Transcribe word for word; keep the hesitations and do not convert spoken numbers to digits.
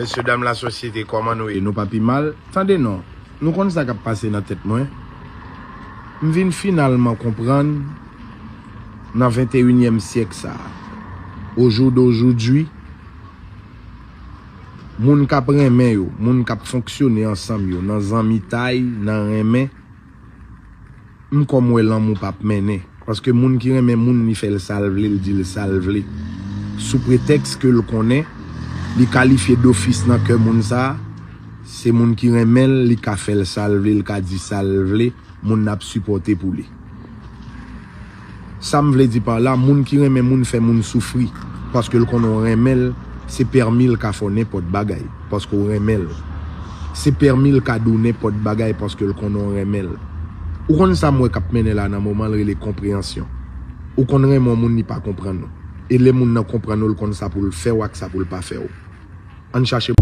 Mesye dam lasosyete, kòman nou ye? Nou pa pi mal? Tande non, nou konn sa k ap pase nan tèt mwen. M vin finalman konprann nan venteyinyèm syèk sa a, au jour d'aujourd'hui, moun k ap renmen yo, moun k ap fonksyone ansanm yo, nan zanmitay, nan renmen, m kòm wè lanmou p ap mennen. Paske moun ki renmen moun, li fè l sa l vle, l di l sa l vle. Sou pretèks ke l konnen, li kalifye dofis nan kè moun sa a, se moun ki renmen l, li ka fè l sa l vle, l ka di sa l vle, moun nan ap sipòte pou li. Sa m vle di pa la, moun ki renmen moun fè moun soufri, paske l konnen w renmen l, se pèmi l ka fè w nenpòt bagay, paske w renmen l. Se pèmi l ka di w nenpòt bagay, paske l konnen w renmen l. Ou konn sa m wè k ap mennen la nan moman l rele konpreyansyon. Ou konn renmen yon moun, li pa konprann ou. E lè moun nan konprann ou, l konn sa pou l fè w ak sa pou l pa fè w. Ann chache